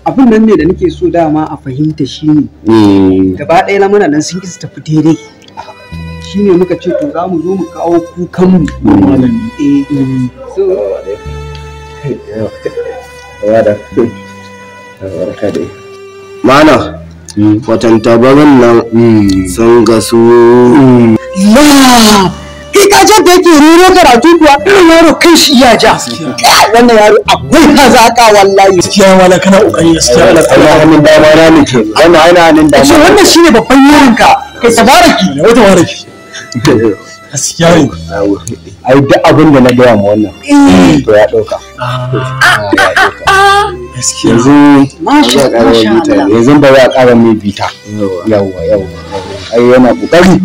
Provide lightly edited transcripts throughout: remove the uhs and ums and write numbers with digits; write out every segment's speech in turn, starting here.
Abin nan ne da nake so dama a fahimta shine gaba ɗaya lamuna nan sun ki su tafi daidai. Shine muka ce to za mu zo mu kawo kukanmu. Eh, so Mana, watan tabarin nan sun gasu. La! Kai ka jan da yake rero karatu kuwa irin yaro kai shi iya ja. Wannan yaro akwai hazaka wallahi. Gaskiya wala kana kokari gaskiya wala. Allah hannun dama na ne ke. Wannan aina hannun dama. Ce wannan shine babban yaron ka. Kai tabaraki. Wata waraki. Gaskiya ne. Ai duk abin da na gaya ma wannan. To ya ɗauka. Gaskiya. Yanzu Masha za a ƙara masha bita. Allah. Yanzu ba za a ƙara mai bita. Yawwa yawwa. Ai yana ƙoƙari.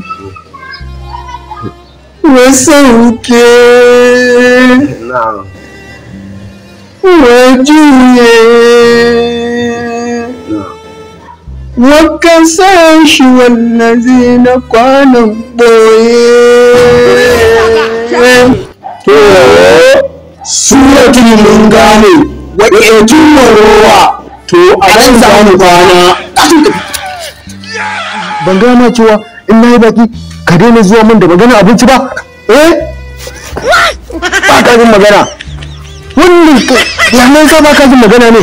Wasauke. Na'am. Wajuye. Wakasa shi wallazi na kwanan boye. To suratul mun gane waƙetun marowa to a nan za mu kwana. Ban gaya ma cewa in na yi baki ka daina zuwa min da magana abinci ba? Eh? Ba ka jin magana. Wannan ya nan sa ba ka jin magana ne.